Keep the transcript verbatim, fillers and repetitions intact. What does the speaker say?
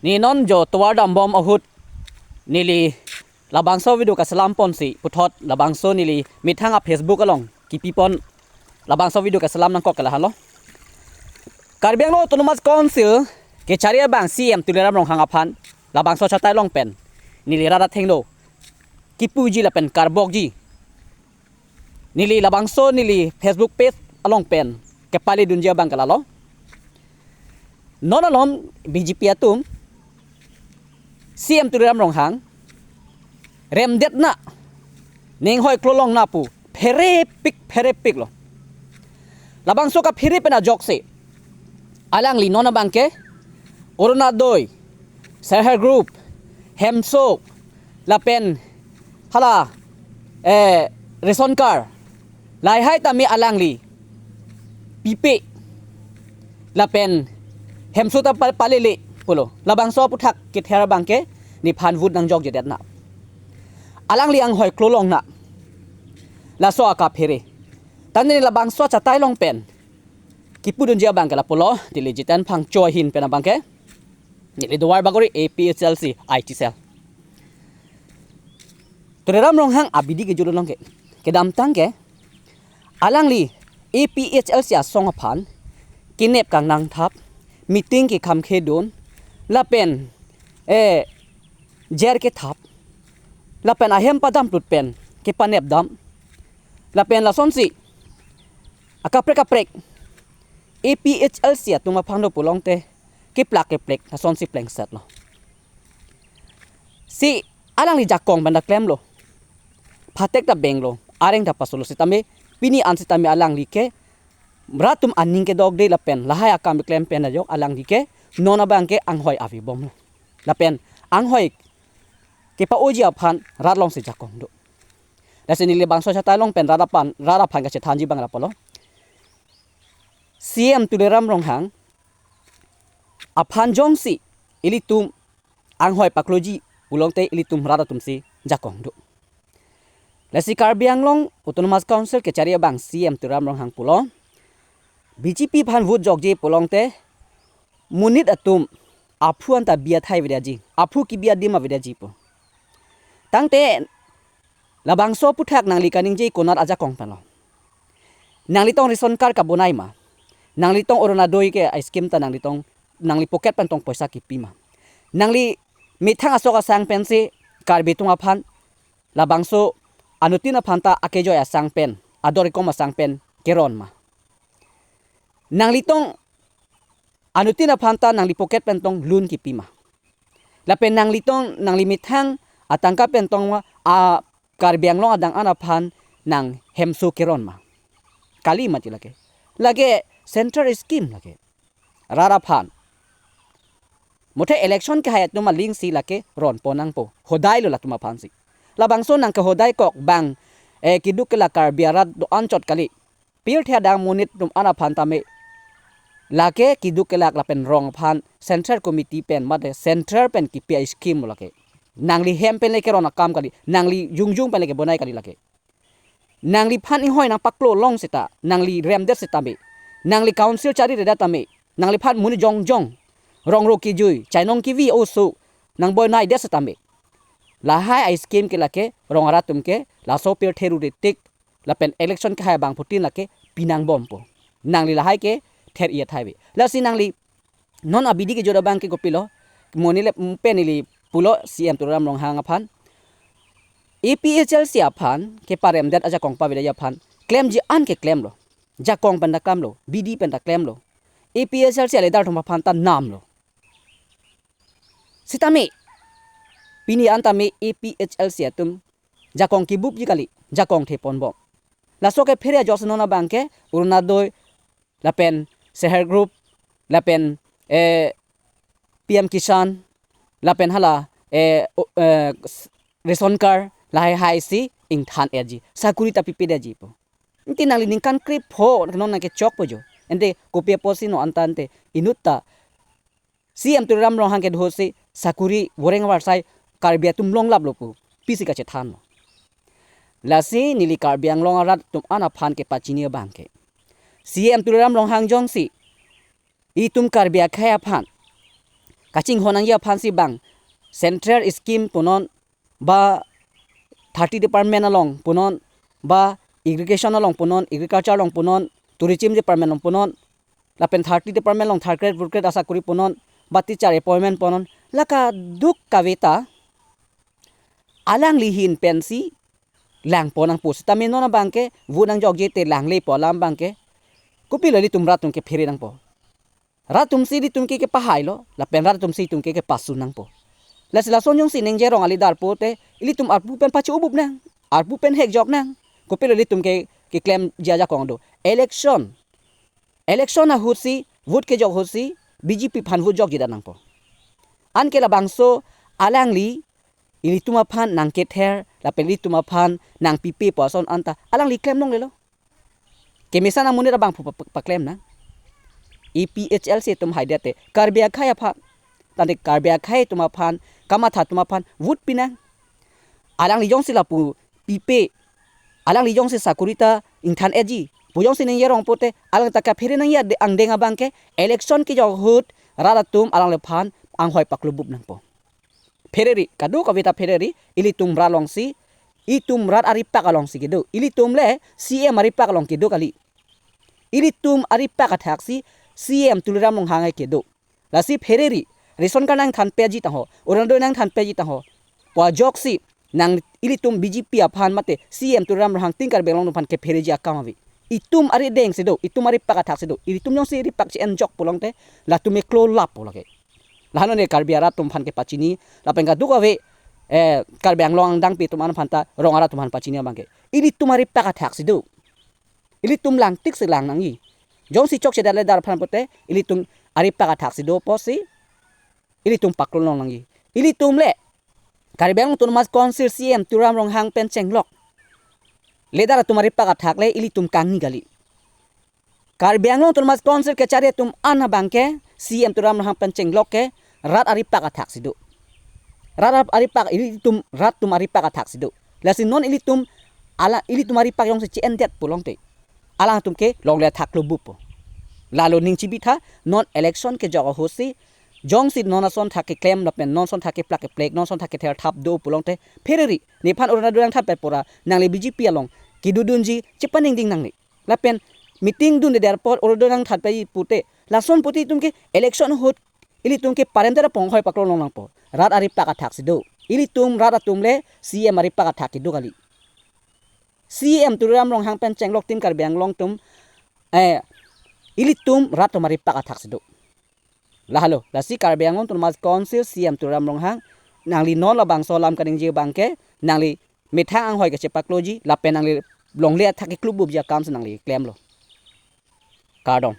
Neli non jo tovar dambom ahut neli labangso video kaselam ponsi puthot labangso neli methang a-Facebook along kipipon labangso video kaselam nangkok ke lahelo. Karbi Anglong Autonomous Council kechari abang C E M Tuliram Ronghang aphan labangso chatai along pen neli rat athengno kipuji lapen karbokji. Neli labangso neli Facebook page along pen kepaledunji abang ke lahelo. Non alom B J P atum C E M Tuliram Ronghang remdet na, ning hoi klolong na pu pherepik pherepik lo. Labangso kaphere pen ajoksi alangli non abang ke Orunodoi, Self Help Group, Hemso, lapen hala, eh, ration card, lahai tame alangli pipe lapen Hemso ta pa-, palele pulo. Labangso aphuthak kether abang ke nephan vote nangjokjedet na, alangli anghoi klolong na, laso akaphere. Tangte labangso chatai along pen kipudunji abang ke lapulo, neli Jiten Phangcho ahin pen abang ke, neli Duarbagori A P H L C I T cell. Tuliram Ronghang abidi kejut along ke, kedamtang ke alangli A P H L C asong aphan kenep kangnang thap, meeting kekhamkhedun, lapen, eh, jer kethap, lapen ahem padam plut pen kepanep dam, lapen lasonsi akaprek kaprek A P H L C atum aphan do pulote keplak keplek lasonsi plengset lo. Si alangli jakong pen ta klemlo, phatek ta benglo, areng ta pasolo, sitame pini an sitame alangli ke rat atum aning kedokde lapen lahai akam keklem pen ajok alangli ke non abang ke anghoi avebomlo. Lapen anghoi kepa-oji aphan rat alongsi jakong do. Lasi neli labangso chatai along pen rat aphan, rat aphan kachethanji abang lapulo. C E M Tuliram Ronghang aphan jongsi ilitum anghoi pakloji pulote ilitum rat atumsi jakong do. Lasi Karbi Anglong Autonomous Council kechari abang C E M Tuliram Ronghang pulo, B J P aphan vote jokji pulote monit atum aphu anta bi athai avedetji, aphu kebi adim avedetji pu. Tangte labangso aphuthak nangli kaningje konat ajakong pen lo? Nanglitong ration card kabonai ma? Nanglitong Orunodoi ke a-scheme ta nanglitong, nangli pocket pen tong poisa kipi ma? Nangli methang asok asang pensi Karbi atum aphan labangso anuttin aphan ta akejoi asang pen, ador ikom asang pen keron ma? Nanglitong anuttin aphan ta nangli pocket pen tong loan kipi ma? Lapen nanglitong nangli methang atangka pen tong a Karbi Anglong adang an aphan nang Hemso keron ma? Kali mati lake. Lake central scheme lake. Rat aphan. Muthe election kehai atum alingsi lake ronpon nangpo. Hodai lo latum aphansi. Labangso nang kehodai kok bang, eh, keduk kelak Karbi arat do-an chot kali. Pirthe adang monit atum an aphan tame lake keduk kelak lapen rong aphan Central Committee pen mate Central pen kipi a-scheme lake. Nangli hem pen le keron akam kali, nangli jongjong pen le kebonai kali lake. Nangliphan inghoi nangpaklo long seta, nangli remdet setame, nangli council chariredet tame, nangliphan monit jongjong, rong ro kejui, chainong kevi oso nangbonaidet setame, lahai a-scheme ke lake rong arat atum ke laso pirthe ruretik lapen election kehai abangphutin lake pinangbompo. Nangli lahai ke ther-i athai ave. Lasi nangli non abidi kejut abang ke kopilo, mo neli pen neli pulo C E M Tuliram Ronghang aphan, A P H L C aphan keparemdet ajakong pavedetji aphan klemji an ke klemlo. Jakong pen ta klemlo, bidi pen ta klemlo. A P H L C a-leader atum aphan ta namlo. Sitame pini an tame A P H L C atum jakong kebupji kali, jakong theponbom. Laso kephere ajoksi non abang ke Orunodoi lapen Self Help Group lapen, eh, P M Kisan lapen hala, eh, o-, eh, s-, ration card lahai haisi ingthan-etji, sakuri ta pipedetji pu. Enti nangli ningkan krepho non nangkechokpo jo, ente kopi apotsi non anta ente inut ta C E M Tuliram Ronghang kedosi sakuri voreng varsai Karbi atum longlaplo pu pisi kachethanlo? Lasi neli Karbi Anglong arat atum an aphan kepachini abang ke, C E M Tuliram Ronghang jongsi itum Karbi akhei aphan kachinghon nangji aphansi bang central scheme punon, ba thirty department along punon, ba irrigation along punon, agriculture along punon, tourism department along punon, lapen thirty department along third grade, fourth grade asakori punon, ba teacher appointment punon, la kadokave ta alangli ahin pensi langpon nangpo. Sitame non abangke vote nangjokje te langlepo alam abangke, kopilo ilitum rat atum kephere nangpo. Rat atumsi ilitum ke kepahailo, lapen rat atumsi itum ke kepasun nangpo. Lasi lason jongsi ningje rong alidar pote, ilitum arpu pen pacho-obup nang, arpu pen hekjok nang. Kopilo ilitum ke keklemji ajakong do. Election, election ahutsi, vote kejok ahutsi B J P aphan vote jokjedet nangpo. Anke labangso alangli ilitum aphan nangkether lapen ilitum aphan nangpipepo ason anta alangli klem longlelo. Kemesen amonit abang pu pa-, pa-, paklem nang. A P H L C atum haidet te Karbi akhei aphan, tangte Karbi akhei atum aphan, kamatha atum aphan vote pi nang. Alangli jongsi lapu pipe, alangli jongsi sakori ta ingthan-etji pu jongsi ningje rong pote, alang ta kaphere nangji ade-, angdeng abangke election kejok ahut rat atum alangliphan anghoi paklobup nangpo. Phereri, kadokave ta phereri, ilitum rat alongsi, itum rat aripak alongsi kedo. Ilitum le C M aripak along kedo kali. Ilitum aripak athaksi C M Tuliram Ronghang ke kedo. Lasi phereri, ration card nangthanpetji tangho, Orunodoi nangthanpetji tangho pu ajoksi nang ilitum B J P aphan mate C M Tuliram Ronghang tin Karbi Anglong atum aphan kephereji akam ave. Itum arideng si do, itum aripak athaksi do. Ilitum jongsi aripak che-enjok pulote, latum eklolappo lake. Lahenlo ne Karbi arat atum aphan kepachini, lapen kadokave, eh, Karbi Anglong angdengpi atum aphan ta, rong arat atum aphan pachini abangke, ilitum aripak athaksi do. Ilitum langtik si lang nangji. Jongsi chokchedet ledar aphan pote, ilitum aripak athaksi do pusi ilitum paklong nangji. Ilitum le Karbi Anglong Autonomous Council C M Tuliram Ronghang pen chenglok ledar atum aripak athak le ilitum kangni kali. Karbi Anglong Autonomous Council kachari atum an abangke C M Tuliram Ronghang pen chenglok ke rat aripak athaksi do. Rat ap-, aripak, ilitum rat atum aripak athaksi do. Lasi non ilitum ala, ilitum aripak jongsi che-endet pulote, alangtum ke longle athak klobuppo. Lalo ning chibitha, non election kejok ahutsi, jongsi non ason thak keklem lapen non ason thak keplak keplek, non ason thak ketherthap do pulote, phereri, nephan Orunodoi nangthanpet pura, nangli B J P along kedodunji chepaningding nangne. Lapen meeting dunde der apot Orunodoi nangthanpetji pute, lason pute itum ke election ahut ilitum ke parenter apong hoi paklong long nangpo. Rat aripak athaksi do. Ilitum rat atum le C M aripak athak kedo kali. C M Tuliram Ronghang pen chenglok tin Karbi Anglong atum, eh, ilitum rat atum aripak athaksi do. Lahelo, lasi Karbi Anglong Autonomous Council C M Tuliram Ronghang, nangli non labangso alam kaningje abangke, nangli methang anghoi kachepakloji, lapen nangli longle athak keklobupji akamsi nangli klemlo. Kardom.